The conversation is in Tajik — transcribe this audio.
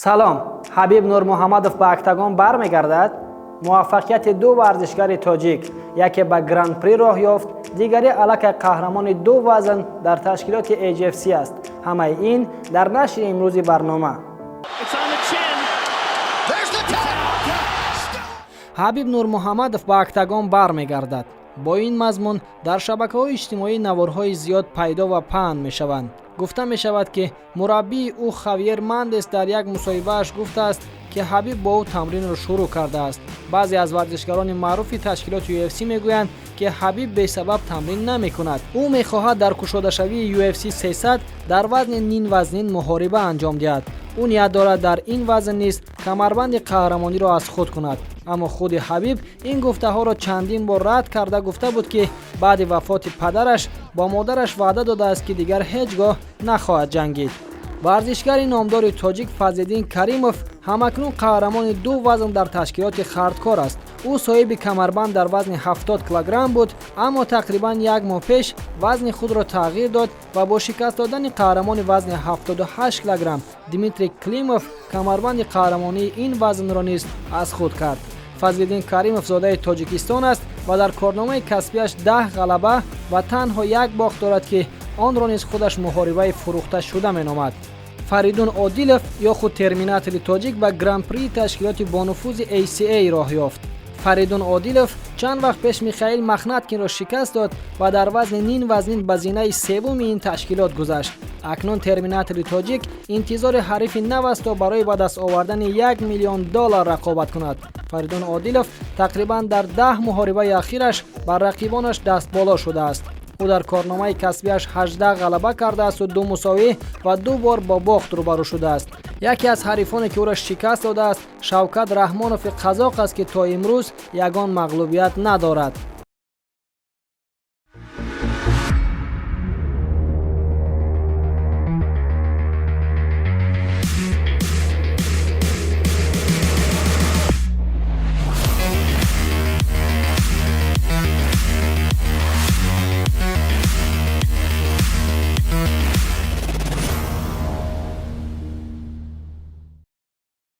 Салом. Ҳабиб Нурмуҳаммадов ба октагон бармегардад. Муваффақияти ду варзишгари тоҷик: яке ба Гран-при роҳ ёфт, дигаре аллакай қаҳрамони ду вазн дар ташкилоти AGFC аст. Ҳамаи ин дар нашри имрӯзи барнома. It's on the chin. There's the tap. Ҳабиб Нурмуҳаммадов ба октагон бармегардад. Бо ин мазмун дар шабакаҳои иҷтимоӣ наворҳои зиёд пайдо ва паҳн мешаванд. Гуфта мешавад, ки мураббии ӯ Хавьер Мендес дар як мусоҳибааш гуфтааст, ки Ҳабиб бо ӯ тамринро шурӯъ кардааст. Баъзе аз варзишгарони маъруфи ташкилоти UFC мегӯянд, ки Ҳабиб бесабаб тамрин намекунад. Ӯ мехоҳад дар кушодашавии UFC 300 дар вазни нимвазнин муҳориба анҷом диҳад. Ӯ ният дорад дар ин вазн низ камарбанди қаҳрамониро аз худ кунад. Аммо худи Ҳабиб ин гуфтаҳоро чандин бор рад карда, гуфта буд, ки баъди вафоти падараш бо модараш ваъда додааст, ки дигар ҳеҷ гоҳ нахоҳад ҷангид. Варзишгари номдори тоҷик Фазлиддин Каримов ҳамакнун қаҳрамони ду вазн дар ташкилоти Хардкор аст. Ӯ соҳиби камарбанд дар вазни 70 килограмм буд, аммо тақрибан як моҳ пеш вазни худро тағйир дод ва бо шикаст додани қаҳрамони вазни 78 килограмм Дмитрий Климов камарбанди қаҳрамонии ин вазнро низ аз худ кард. Фазлиддин Каримов зодаи Тоҷикистон аст ва дар корномаи касбиаш 10 ғалаба ва танҳо як бохт дорад, ки онро низ худаш муҳорибаи фурӯхташуда меномад. Фаридун Одилов ё худ Терминатори тоҷик ба Гран-прии ташкилоти бонуфузи ACA роҳ ёфт. Фаридун Одилов чанд вақт пеш Михаил Махнаткинро шикаст дод ва дар вазни нимвазнин ба зинаи севуми ин ташкилот гузашт. Акнун Терминатори тоҷик интизори ҳарифи нав аст, то барои ба даст овардани 1 миллион доллар рақобат кунад. Фаридун Одилов тақрибан дар 10 муҳорибаи ахираш бар рақибонаш дастболо шудааст. Ӯ дар корномаи касбиаш 18 ғалаба кардаасту ду мусовӣ ва ду бор бо бохт рӯбарӯ шудааст. Яке аз ҳарифоне, ки ӯро шикаст додааст, Шавкат Раҳмонови қазоқ аст, ки то имрӯз ягон мағлубият надорад.